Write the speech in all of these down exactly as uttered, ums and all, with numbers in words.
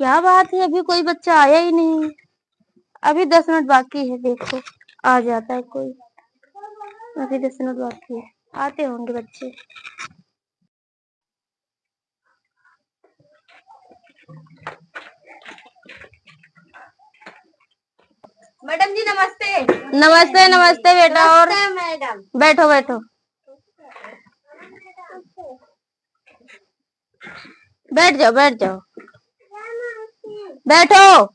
क्या बात है, अभी कोई बच्चा आया ही नहीं। अभी दस मिनट बाकी है, देखो आ जाता है कोई। अभी दस मिनट बाकी है, आते होंगे बच्चे। मैडम जी नमस्ते। नमस्ते, नमस्ते बेटा। और नमस्ते मैडम। बैठो, बैठो, बैठ जाओ, बैठ जाओ, बैठो,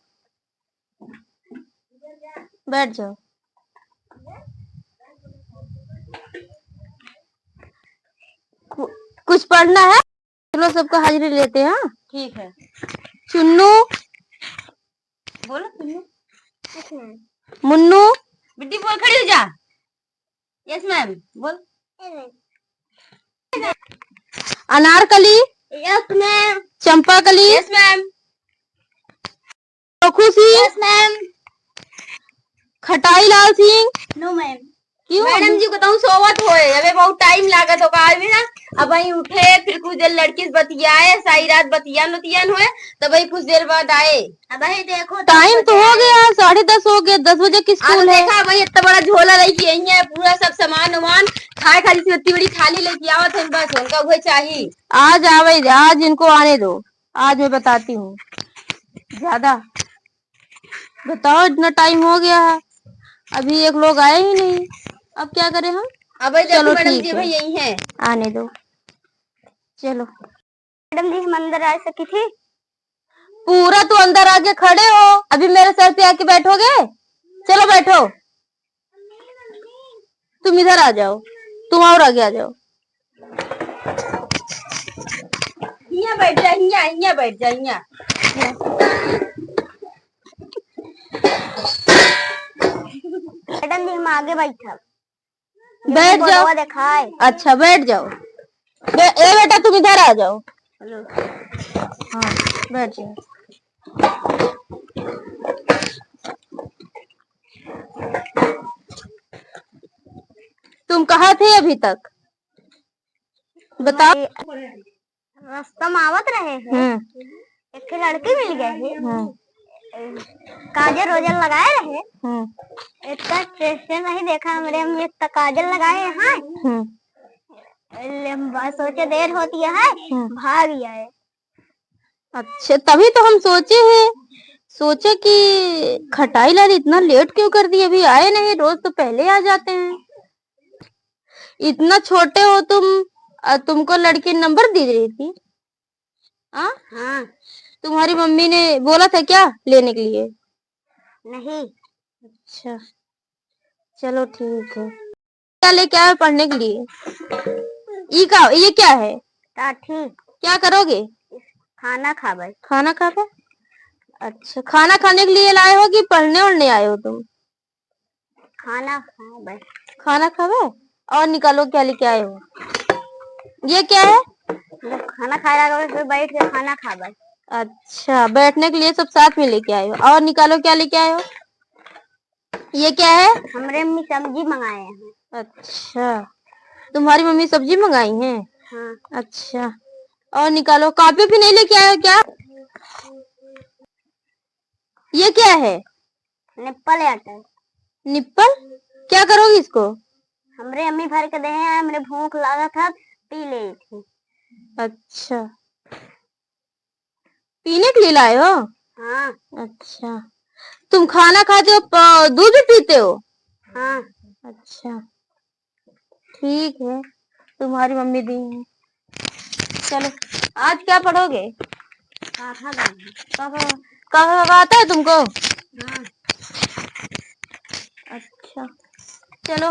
बैठ जाओ। कु-, कुछ पढ़ना है? चलो, सबका हाजिरी लेते हैं, हाँ? ठीक है। चुन्नू। बोलो, चुन्नू। मुन्नू। बिट्टी, बोल, खड़ी हो जा। Yes, ma'am। बोल। Anarkali. Yes, ma'am। Champakali. Yes, ma'am। चोखू सिंह। Yes, ma'am। खटाई लाल सिंह। No, ma'am। क्यों? मैडम जी को तो सोवत होए, अबे बहुत time लागत होगा आज भी ना। अब वहीं उठे, फिर कुछ देर लड़की से बतियाए, सारी रात बतियान उतियान होए, तब वही कुछ देर बाद आए। अब वही देखो, time तो हो गया, साढ़े दस हो गया, दस बजे की school है। देखा, वही इतना बड़ा झोला लेके आई है, पूरा सब सामान वामान, खाए खाली से इतनी बड़ी थाली लेके आवत है, बस उनका वही चाहिए। आज आवे, आज इनको आने दो। आज मैं बताती हूँ। ज्यादा बताओ, इतना time हो गया है, अभी एक लोग आए ही नहीं, अब क्या करें हम? अब चलो, मैडम जी, भाई यही है। आने दो, चलो। मैडम जी, हम अंदर आ सकी थी? पूरा तू अंदर आके खड़े हो, अभी मेरे सर पे आके बैठोगे? चलो बैठो। तुम इधर आ जाओ, तुम और आगे आ जाओ। हियाँ बैठ जा, हियाँ, हियाँ बैठ जा, हियाँ। मैडम जी, हम आगे बैठब। बैठ जाओ। बोर्डवा देखाए। अच्छा, बैठ जाओ। बे-, ए बेटा, तुम इधर आ जाओ। हेलो। हाँ, बैठ जाओ। तुम कहाँ थे अभी तक? बताओ। हमारे रास्ता में आवत रहे हैं, हम्म। एक ठे लड़की मिल गए हैं। हम्म। काजल रोजल लगाए रहे। हम्म। इतना टेस्ट नहीं देखा हमरे, हम इतना काजल लगाए हैं। हम्म। ले हम बस सोचे देर होती है, हम्म। भाग गया है। अच्छा, तभी तो हम सोचे हैं, सोचे कि खटाई लाल इतना late क्यों कर दिए, अभी आए नहीं, रोज तो पहले आ जाते हैं। इतना छोटे हो तुम, अ, तुमको लड़की number दे रही थी? हाँ? हाँ। तुम्हारी मम्मी ने बोला था क्या लेने के लिए? नहीं। अच्छा, चलो ठीक है। क्या लेके आए पढ़ने के लिए? ई का, ये क्या है? टाठी। क्या करोगे? खाना खाबे। खाना खाबे? अच्छा, खाना खाने के लिए लाए हो कि पढ़ने उढ़ने आए हो तुम? खाना खाबे। खाना खाबे? और निकालो, क्या लेके आए हो? ये क्या है? जब खाना खाए लागबे, फिर बैठ के खाना खाबे। अच्छा, बैठने के लिए सब साथ में लेके आए हो। और निकालो, क्या लेके आए हो? ये क्या है? हमरे अम्मी सब्जी मंगाए हैं। अच्छा, तुम्हारी मम्मी सब्जी मंगाई हैं? हाँ। अच्छा, और निकालो, कॉपी भी नहीं लेके आए हो क्या? ये क्या है? निप्पल है आटा। निप्पल? क्या करोगी इसको? हमरे अम्मी भर के दे हैं, हमरे भूख लागत है, पी ले थी। अच्छा, पीने के लिए लाए हो? हाँ। अच्छा, तुम खाना खाते हो, प-, दूध भी पीते हो? हाँ। अच्छा, ठीक है, तुम्हारी मम्मी दी हैं। चलो, आज क्या पढ़ोगे? काका गाना। काका, काका गाता है तुमको? हाँ। अच्छा, चलो,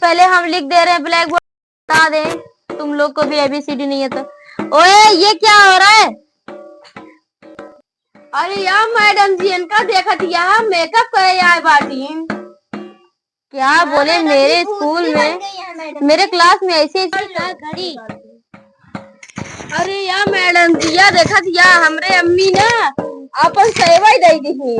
पहले हम लिख दे रहे हैं blackboard। बता दें, तुम लोग को भी A B C D नहीं है तो। ओए, ये क्या हो रहा है? अरे यार मैडम जी, इनका देखत या makeup करे आए बाटी। क्या बोले, मेरे स्कूल में, मेरे class में ऐसी ऐसी घड़ी। अरे यार मैडम जी, या देखत या हमरे अम्मी ना अपन सेवई दे दी।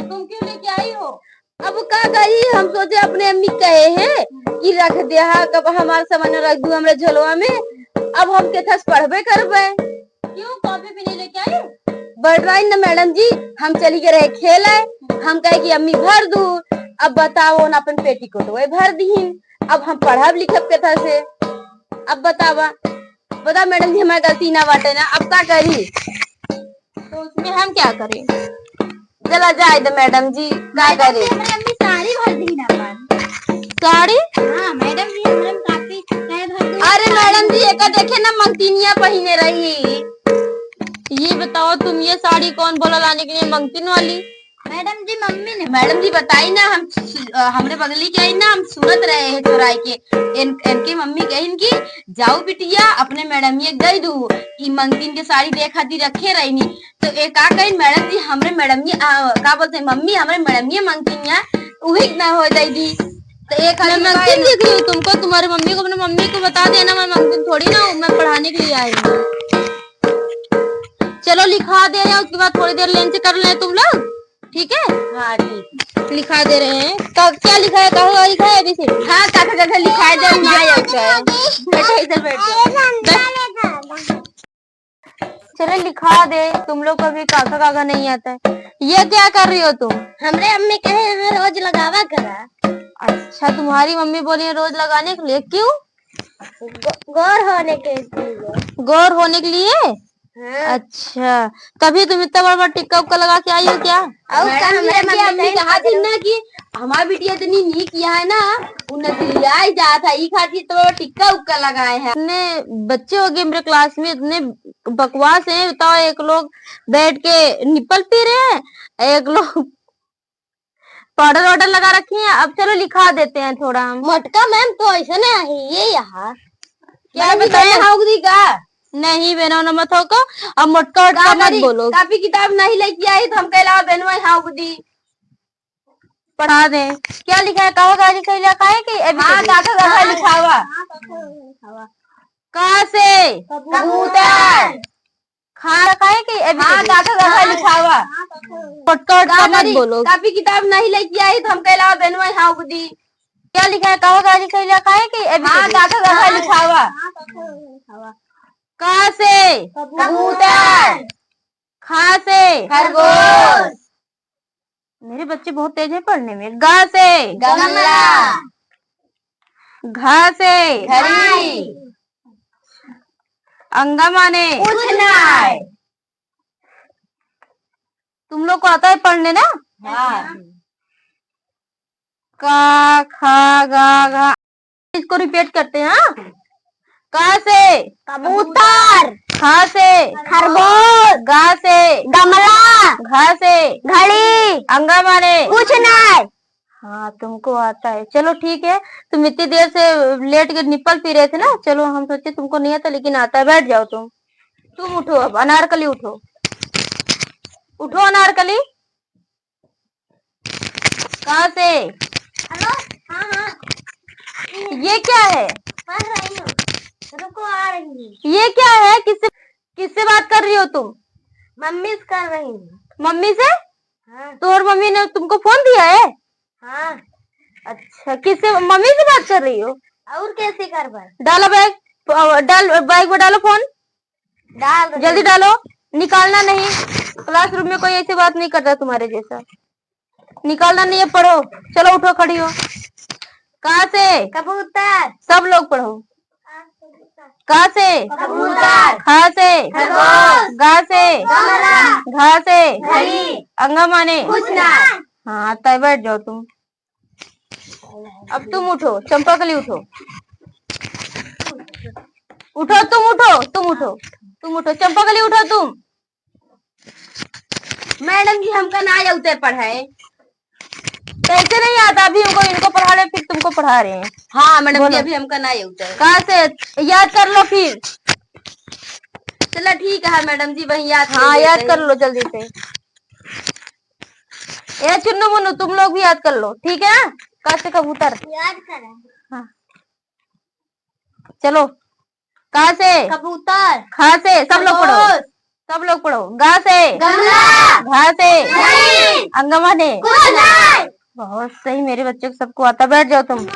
तुम क्यों लेके आई हो? अब का करी, हम सोचे अपने अम्मी कहे हैं कि रख दे हा, कब हमार सामान रख दू हमरे झोलवा में, अब हम केथस पढ़बे करबे। क्यों, कॉपी भी नहीं लेके आई? पढ़वाइन ना मैडम जी, हम चली गए रहे खेले, हम कहे कि अम्मी भर दू, अब बताओ ना अपन पेटीकोट वही भर दीहिन, अब हम पढ़ब लिखब केथा से, अब बतावा, बता मैडम जी हमार गलती ना बाटे ना, अब का करी? तो उसमें हम क्या करें? चला जाए दे मैडम जी, का मैडम जी, करे? हमरे अम्मी साड़ी भर दी ना अपन। साड़ी? हाँ, मैडम जी, हमरे में काफी कहे भर दो अरे साड़ी। मैडम जी, एका देखे ना मंगतिनिया पहिने रही। ये बताओ तुम, ये साड़ी कौन बोला लाने के लिए मंगतिन वाली? मैडम जी, मम्मी ने। मैडम जी, बताई ना, हम सु-, अ, हमरे बगली के आई ना, हम सुनत रहे हैं चोराई के। इन-, इनके मम्मी कहिन कि जाओ बिटिया, अपने मैडमिया के दे दू, ई मंगतिन के साड़ी देख खातिर रखे रहनी। तो ए का कहिन मैडम जी, हमरे मैडमिया, आ, का बोलते हैं, मम्मी हमरे मैडमिया मंगतिनिया, उही के ना हो दे दी। तो ए मैं खातिर मंगतिन दिख रही हूँ तुमको, तुम्हारी मम्मी को, अपने मम्मी को बता देना, मैं मंगतिन थोड़ी ना हूँ, मैं पढ़ाने के लिए आई हूँ। चलो लिखा दे रहे हैं, उसके बाद थोड़ी देर लंच कर ले तुम लोग, ठीक है? हाँ, ठीक। लिखा दे रहे हैं। का, क्या लिखा है? कहो, लिखा है एबीसीडी? हाँ, काका, काका, लिखा दे, ना आता है। बैठो, इधर बैठो। चलो, लिखा दे, तुम लोग को भी काका, काका नहीं आता है। ये क्या कर रही हो तुम? हमरे अम्मी कहे, यहाँ रोज लगावा करा। अच्छा, तुम्हारी मम्मी बोली है रोज लगाने के लिए, क्यों? गो-, गोर होने के लिए। गोर होने के लिए? हाँ। अच्छा, तभी तुम इतना बड़ा बड़ा टिक्का उक्का लगा के आई हो क्या? और का मैडम, हमरे ये मम्मी अम्मी कहे कहा थी ना कि हमार बिटिया इतनी नीक यहाँ है ना, उ नजरिया ही जात है, ई खातिर तो टिक्का उक्का लगाए हैं। इतने बच्चे हो गए मेरे क्लास में, इतने बकवास हैं, बताओ, एक लोग बैठ के निप्पल पी रहे हैं, एक लोग पाउडर वाउडर लगा रखी है। अब चलो लिखा देते हैं थोड़ा हम। मोटका मैम तो ऐसे नहीं है, ये यहाँ। क्या मैम, बताएं? बताएं, हाउक दी का? नहीं, बेनो ना मत हो को। अब मोटका वोटका का मत करी? बोलो। कापी किताब नहीं लेके आई तो हम कहला बेनो हाउक दी। पढ़ा दे। क्या लिखा है? कहो गाड़ी कहीं लिखा है कि एबीसीडी? हाँ, काका, काका, लिखावा। का से? कबूतर। खा रखा है कि एबीसीडी? हाँ, काका, काका, लिखावा। मोटका वोटका का मत करी? बोलो। कापी किताब नहीं लेके आई तो हम कहला बेनवा हाउक दी। क्या लिखा है? कहो गाड़ी कहीं लिखा है कि एबीसीडी? हाँ, काका, काका, लिखावा। का से? कबूतर। खा से? खरगोश। मेरे बच्चे बहुत तेज हैं पढ़ने में। गा से? गमला। घा से? घड़ी। अंगा माने? कुछ नाय। तुम लोग को आता है पढ़ने ना? हाँ। का, खा, गा, घा। इसको रिपीट करते हैं, हाँ? का से? कबूतर। खा से? खरगोश। गा से? गमला। घा से? घड़ी। अंगा माने? कुछ नाय। हाँ, तुमको आता है, चलो ठीक है। तुम इतनी देर से लेट के निप्पल पी रहे थे ना, चलो हम सोचे तुमको नहीं आता, लेकिन आता है। बैठ जाओ तुम। तुम उठो, अब अनारकली उठो, उठो अनारकली। कहाँ से? हेलो, हाँ, हाँ। ये क्या है? पढ़ रही हूँ। रुको, आ रही हूँ। ये क्या है? किससे, किससे बात कर रही हो तुम? मम्मी से कर रही हूँ। मम्मी से? हाँ। तो और मम्मी ने तुमको फोन दिया है? हाँ। अच्छा, किससे, मम्मी से बात कर रही हो? और कैसे करबा? डालो बैग, अ, डाल, बैग में डालो फोन। डाल दो जल्दी जल्दी। डालो, निकालना नहीं। क्लासरूम में कोई ऐसी बात नहीं करता तुम्हारे जैसा। निकालना नहीं है, पढ़ो। चलो उठो, खड़ी हो। का से? कबूतर। सब लोग पढ़ो। का से? कबूतर। खा से? खरगोश। गा से? गमला। घा से? घड़ी। अंगा माने? कुछ ना। हाँ, तय बैठ जाओ तुम। अब तुम उठो, चंपाकली उठो। उठो, तुम उठो, तुम उठो, तुम उठो, चंपाकली उठो तुम। मैडम जी, हमका ना आउते पढ़ाए। कैसे नहीं आता? अभी हमको, इनको पढ़ा रहे, फिर तुमको पढ़ा रहे हैं। हाँ मैडम जी, बोलो। अभी हमका ना आउते। कहाँ से? याद कर लो फिर। चला ठीक है मैडम जी, वही याद कर हाँ, लेते याद कर हैं। लो जल्दी से। ए चुन्नू मुन्नू, तुम लोग भी याद कर लो, ठीक है? क से कबूतर। याद करा। हाँ। चलो। क से? कबूतर। ख से? सब लोग पढ़ो। खरगोश। सब लोग पढ़ो। ग से? गमला। घ से? घड़ी। अंगा माने? कुछ नहीं। बहुत सही, मेरे बच्चों को सबको आता। बैठ जाओ तुम।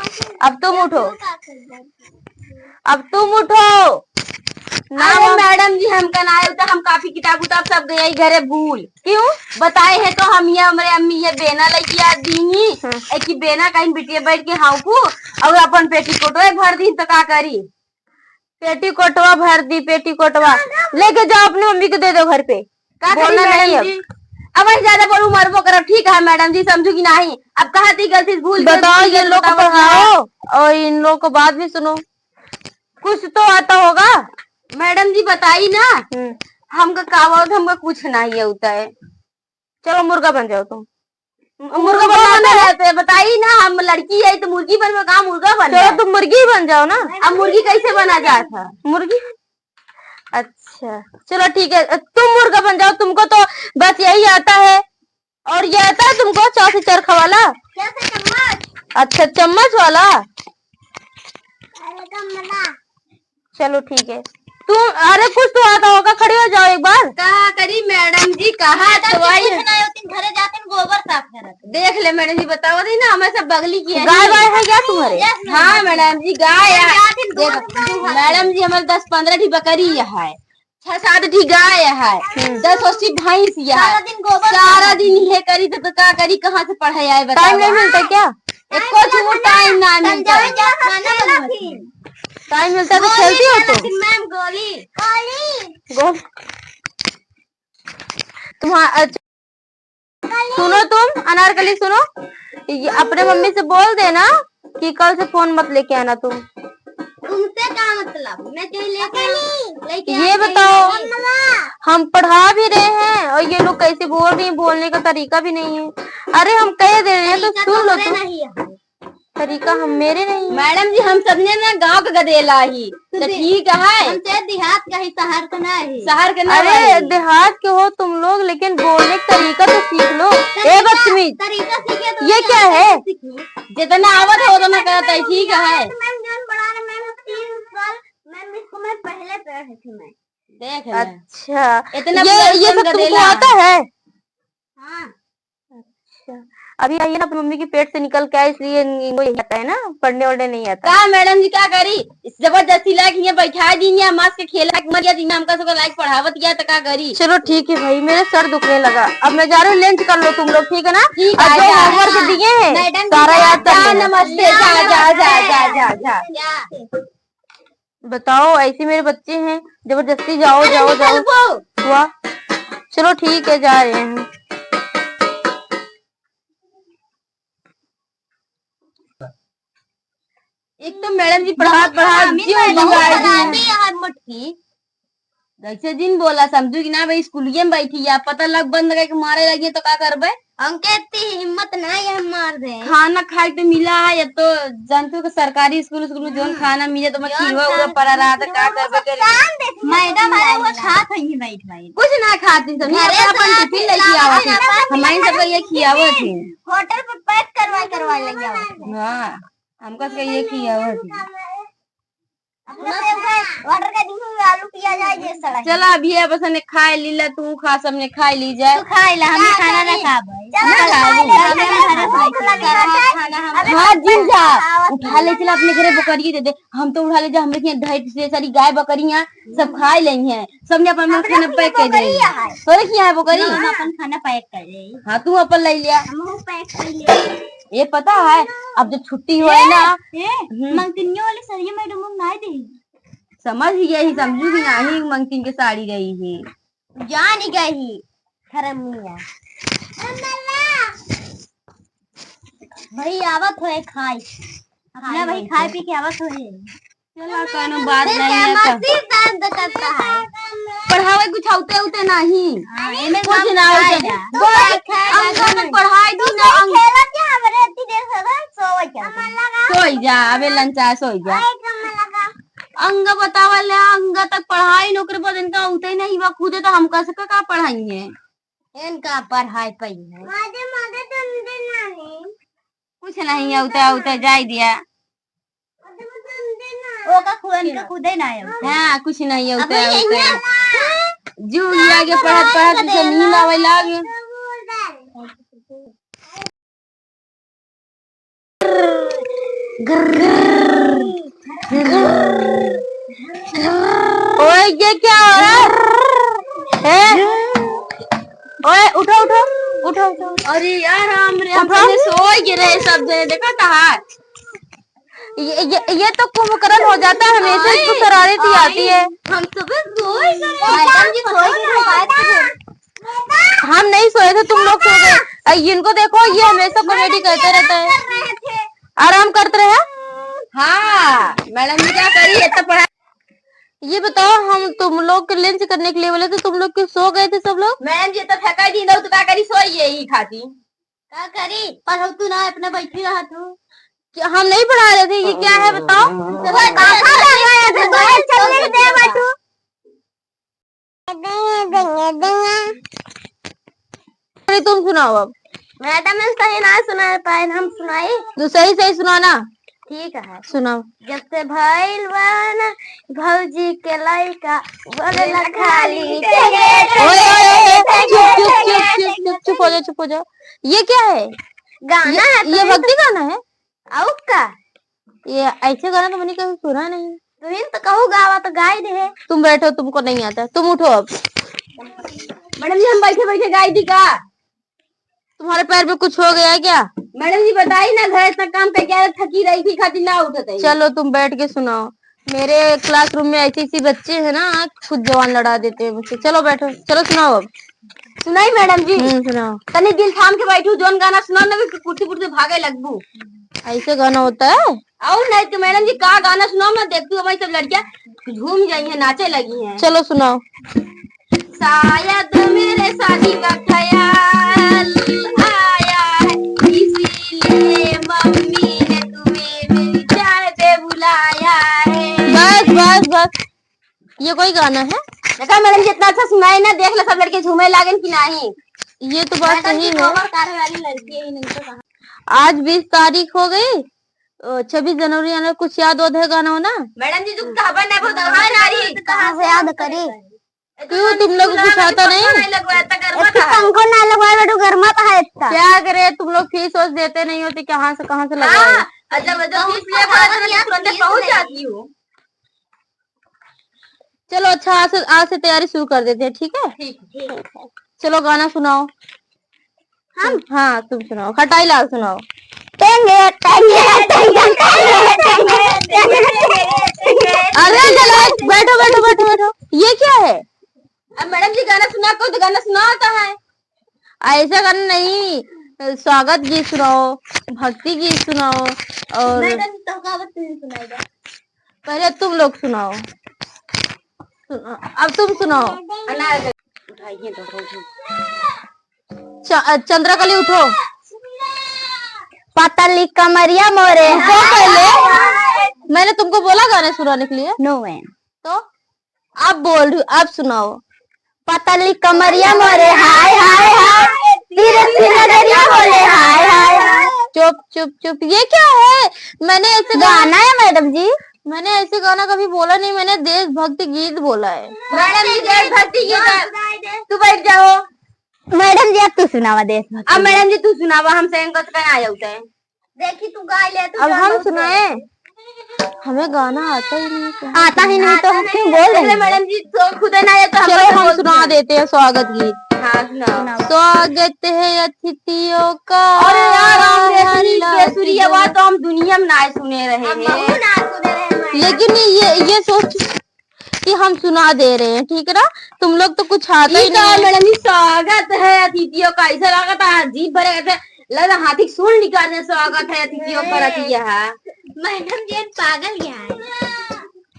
अब तुम उठो। अब तुम उठो। ना अरे बा- मैडम जी, हमका ना आए तो हम कापी किताब उताब सब गए घरे भूल। क्यों? बताए है तो हम ये हमरे अम्मी ये बेना लेके आ दी ही। हाँ। एक ही बेना कहीं बिटिया बैठ के हाँकू और अपन पेटीकोटवा भर दी तो का करी? पेटीकोटवा भर दी, पेटीकोटवा। लेके जाओ अपनी मम्मी को दे दो घर पे। का करी बोलना मैडम नहीं अब। जी? अब वही ज्यादा बोलू मरबो करब, ठीक है मैडम जी, समझू कि नहीं? अब कहा थी गलती से भूल गए, बताओ, भूल ये गए, लोग को बताओ क्या? पढ़ाओ और इन लोग को बात भी सुनो। कुछ तो आता होगा। मैडम जी बताई ना, हम्म। हमका का आवत, हमका कुछ नहीं होता है। चलो मुर्गा बन जाओ तुम। मुर्गा मुर्गा बनना बने है। रहते, बताई ना, हम लड़की है तो मुर्गी बनबे का, मुर्गा बनबे? चलो तुम मुर्गी ही बन जाओ ना। अब मुर्गी कैसे बना जात है? मुर्गी? अच्छा चलो ठीक है, तुम मुर्गा बन जाओ, तुमको तो बस यही आता है। और ये आता है तुमको चौथी चरखा वाला? कैसे चम्मच? अच्छा चम्मच वाला। अरे कमला। चलो ठीक है। तू, अरे कुछ तो आता होगा, खड़ी हो जाओ एक बार। का करी मैडम जी, कहा मैडम जी, तो आई कुछ है। ना होती, घरे जाते हैं गोबर साफ करत। देख ले मैडम जी, बताओ दी ना, हमें सब बगली की है गाय नहीं। वाय है क्या तुम्हारे? Yes, madam। हाँ मैडम जी, गाय है। जाते हैं देखो, गोबर साफ करत। मैडम जी, हमारे दस पन्द्रह ठी बकरी है, छह सात ठी गाय है, हम्म। दस अस्सी भैंस है। सारा दिन गोबर सारा साफ दिन ये करी तो, तो का करी, कहाँ से पढ़े आए बताओ? टाइम नहीं मिलता क्या? एको चुमुर टाइम ना मिलता। खाना बनाती। टाइम मिलता तो खेलती हो तुम? मैम गोली। गोल। तुम्हारा, अच्छा, सुनो तुम, अनारकली सुनो, ये अपने मम्मी से बोल देना कि कल से फोन मत लेके आना तुम। तुमसे का मतलब? मैं कहीं लेके आऊं, लेके ये आऊं, बताओ, कहीं लेके हम पढ़ा भी रहे हैं और ये लोग कैसे बोल रही हैं, बोलने का तरीका भी नहीं है। अरे हम कह दे रहे हैं तो तरीका सुन लो तुमरे तुम। नहीं है। तरीका हम मेरे नहीं है। मैडम जी, हम सबने ना गांव के गदेला ही, तो तो दे-, ठीक है। हम तो देहात का ही, शहर का ना ही। शहर के ना अरे, है। देहात के हो तुम लोग, लेकिन बोलने का तरीका तो सीख लो। ए तरीका, बदतमीज, तरीका सीखे तो ये क्या है? सीखे। जितना आवत है उतना करत है, ठीक है। मैम जौन पढ़ा रहे, मैम तीन साल, मैम इसको मैं पहले पढ़े थी मैं। देख ले। अच्छा, इतना ये, ये सब तुमको आता है? हाँ। अच्छा, अभी आइए ना, अपनी मम्मी के पेट से निकल के आए, इसलिए इनको यही आता है ना, पढ़ने वढ़ने नहीं आता। का मैडम जी, का करी? जबरदस्ती लाइक यहाँ बैठा दी, यहाँ मास के खेला के मर गया, यहाँ हमका सबको लाइक पढ़ावत गया, तो का करी? चलो ठीक है भाई, मेरा सर दुखने लगा, अब मैं जा रही हूँ, लंच कर लो तुम लोग, ठीक है ना? ठीक है, और जो होमवर्क दिए हैं, मैडम जी, सारा याद कर लेना। नमस्ते, जा, जा, जा। बताओ, ऐसे मेरे बच्चे हैं, जबरदस्ती जाओ, अरे जाओ, निकल जाओ। वो। हुआ? चलो ठीक है, जा रहे हैं। एक तो मैडम जी पढ़ात, पढ़ात जियो जुआई दी। मोटकी। जैसे जिन बोला, समझू कि ना भाई, स्कूलिये में बैठी है, पता लग बंद करके मारे लगी तो का करबे? हमके इतनी हिम्मत ना है, हम मार दे। खाना खाए के तो मिला है, ये तो जानते हो कि सरकारी स्कूल, स्कूल में जौन खाना मिले तो मैं खीरवा उरवा पड़ा रहा था, का करबे करे? मैडम है, वो खात है ही बैठ बैठ। कुछ ना खाती सब, ये अपना अपन टिफिन लेके आवा थे, हमारे सबका ये खियावा थे। होटल पे पैक करवा करवा ले जाओ। हाँ, हमका सबका ये खियावा थे। अपना सेव खाए, वाटर का दिन में आलू पियाज आ, ये सड़ा है। चला, अभी अब सने खाए लीला, तू खा, सबने खाए ली जाए। तू खाए ला, हमें खाना ना खाबे। चला, ना खाबे। खाना हम हाँ, जिन जा, उठा ले, चला अपने घरे बकरी दे दे। हम तो उठा ले जा, हमरे के ढेर सारी गाय बकरी हैं, सब खाए लेंगे। सबने अपन अपन खाना पैक कर दे। तोरे की है बकरी? हम अपन खाना पैक कर दे। हाँ, तू अपन ले लिया। हम पैक कर ले। ये पता है, अब जब छुट्टी होए ना, ए, हम्म। मंगतिनिया वाली सरिया मैडम हम ना दे। समझ गया ही, समझू कि नाही, मंगतिन के साड़ी रही ही। जान गई ही, हरमिया। भाई आवत होए खाई। अपना भाई खाए पी के आवत होए। चलो, कोनो बात नहीं है तो। मस्ती शांत करता है। पढ़ावे कुछ होते होते नहीं। हाँ, एमे कुछ ना होते। बस अंग तक पढ़ाई दी ना, अंग खेलत जा, हमरे इतनी देर से सोवे चलते। सोई जा, अबे लंचा सोई जा। अंग बतावल है, अंग तक पढ़ाई, नौकरी पर इनका होते ही नहीं, वह खुदे तो हम कैसे का, का पढ़ाई है? इनका पढ़ाई पई है। मादे, मादे, तुम दे नानी। कुछ नहीं है, उता, उता जाए दिया। ओका खुदन के खुदे ना आयो। हाँ, कुछ नहीं है, उता, उता। जू लिया के पढ़त, पढ़त, उसे नींद आवे लागे। ओए, ये क्या हो रहा है? हैं? ओए, उठो, उठो, उठो, उठो। अरे यार, राम रे, हम उठो। पहले सोए गिरे सब जने, देखा था? ये, ये, ये तो कुंभकर्ण हो जाता है, हमेशा इसको शरारत ही आती है। हम सुबह सोए गिरे। मैडम जी, सोए गिरे, बात करो। हम नहीं सोए थे, तुम लोग सो गए। अ, इनको देखो, ये हमेशा comedy करते रहता है। आराम करते रहे। हाँ, मैडम जी क्या करी, इतना पढ़ा। ये बताओ, हम तुम लोग के lunch करने के लिए बोले थे, तुम लोग क्यों सो गए थे सब लोग? मैडम जी तो थका दिन तो का करी, सोई यही खाती। का करी? पढ़ऊ तू ना, अपना बैठी रहा तू। क्या हम नहीं पढ़ा रहे थे? ये क्या है बताओ? वो पापा लग रहे थे, बाहर चलने दे बटू। अरे तुम सुनाओ अब। मैडम, हम सही ना सुना पाए, हम सुनाई? तो सही सही सुनाओ ना। ठीक है। सुनाओ। जब से भइल बा ना भौजी के लइका, बोले ना खाली ओए, ओए, ओए, चुप, चुप, चुप, चुप, चुप, चुप हो जाओ, चुप हो जाओ। ये क्या है? गाना ये, है, ये तो भक्ति गाना है? अउ का? ये ऐसे गाना तो मैंने कभी सुना नहीं। तुम तो कहू गावा तो गाई दे। तुम बैठो, तुमको नहीं आता, तुम उठो अब। मैडम जी, हम बैठे बैठे गाई दी का? तुम्हारे पैर पे कुछ हो गया है क्या? मैडम जी, बताई ना, घर इतना काम करके आ, थकी रही थी, खाती ना उठत है। चलो, तुम बैठ के सुनाओ। मेरे classroom में ऐसी ऐसी बच्चे हैं ना, खुद जवान लड़ा देते हैं मुझसे। चलो बैठो, चलो सुनाओ अब। सुनाई मैडम जी? हम्म, सुनाओ। तनी दिल थाम के बैठू, जोन गाना सुनाओ ना कि कुर्सी कुर्सी भागे लगबू। ऐसे गाना होता है? और नहीं तो मैडम जी, का गाना सुनाओ ना, देखती हूँ हमारी सब लड़कियाँ झूम जाई हैं, नाचे लगी हैं। चलो सुनाओ। शायद मेरे शादी का ख्याल आया है, इसीलिए मम्मी ने तुम्हें मेरी चाय पे बुलाया है। बस, बस, बस। ये कोई गाना है? देखा मैडम, जितना अच्छा सुनाई ना, देख लो सब लड़के झूमे लागेन कि नहीं। ये तो बात मैडम सही जी, है। पावर कार वाली लड़की है, इनको कहा। आज बीस तारीख हो गई, अ, छब्बीस जनवरी आने, कुछ याद वाद है गाना हो ना? मैडम जी, तुम कहबा नहीं, बहुत आवाज आ रही है। कहाँ से याद करी? क्यों, तुम लोग कुछ आता नहीं? नहीं लगवा, इतना गर्मा एक तो था। पंखो ना लगवा, बेटू, गर्मा तो है इतना। क्या करे, तुम लोग फीस वोस देते नहीं हो तो कहाँ से, कहाँ से लगवाए? हाँ, और जब, जब फीस लेके आते हो, तो तुरंत पहुंच जाती हो। चलो अच्छा, आज से, आज से तैयारी शुरू कर देते हैं, ठीक है? ठीक है। चलो गाना सुनाओ। हम? हाँ, तुम सुनाओ, खटाई लाल सुनाओ। टेंगे, टेंगे, टेंगे, टेंगे, टेंगे, टेंगे। अरे जलाल, बैठो, बैठो, बैठो, बैठो। ये क्या है? अब मैडम जी गाना सुना, कोई तो गाना सुनाता है। ऐसा गाना नहीं, स्वागत गीत सुनाओ, भक्ति गीत सुनाओ और मैडम तो का बात नहीं सुनाएगा। पहले तुम लोग सुनाओ। सुनाओ, अब तुम सुनाओ। अनार उठाइए तो, उठाओ, उठाओ। च-, चंद्रकली उठो। पतली कमरिया मोरे। रुको पहले, मैंने तुमको बोला गाने सुनाने के लिए? No, ma'am। तो अब बोल रही हूँ, अब सुनाओ। पतली कमरिया मोरे, हाय, हाय, हाय, तीरथ की नगरिया बोले, हाय, हाय, हाय। चुप, चुप, चुप, ये क्या है? मैंने ऐसे गाना गाना है मैडम जी। मैंने ऐसे गाना कभी बोला नहीं, मैंने देशभक्ति गीत बोला है। मैडम जी, देशभक्ति गीत है। तू बैठ जाओ। मैडम जी, अब तू सुनावा देशभक्ति अब गीत। मैडम जी, तू सुनावा, हम सैंगत का ना जाते हैं। देखी, तू गाय ले, तू अब हम सुनाए? हमें गाना आता ही नहीं है। आता ही नहीं तो हम क्यों बोल रहे हैं? मैडम जी, तो खुद ना आए तो हम चलो, कैसे हम बोल सुना देते हैं स्वागत गीत। हाँ, सुनाओ। स्वागत है अतिथियों का। अरे यार, राम रे, सुनी, ये सुरी आवाज तो हम दुनिया में ना सुने रहे हैं। लेकिन ये, ये सोच कि हम सुना दे रहे हैं, ठीक है ना? तुम लोग तो कुछ आता ही नहीं है। मैडम जी, स्वागत है अतिथियों का, ऐसा लगा था जीभ भरे गए थे, लगा हाथी सूंड निकाल दे, स्वागत है अतिथियों पर, अतिथि है। मैडम जी, पागल क्या है?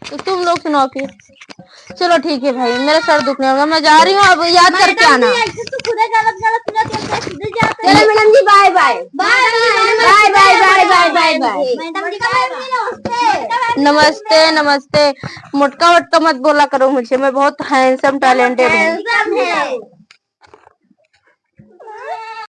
तो तुम लोग सुनाओ फिर। चलो ठीक है भाई, मेरा सर दुखने लगा, मैं जा रही हूँ, अब याद करके आना। मैडम जी, ऐसे तो खुदा गलत गलत सुना, तो सीधे जाते हैं। चलो मैडम जी, bye bye. Bye bye, bye bye, bye bye, bye bye. Madam जी, बाय बाय। नमस्ते, नमस्ते। मोटका वोटका मत बोला करो मुझे, मैं बहुत handsome, talented हूँ। Handsome है।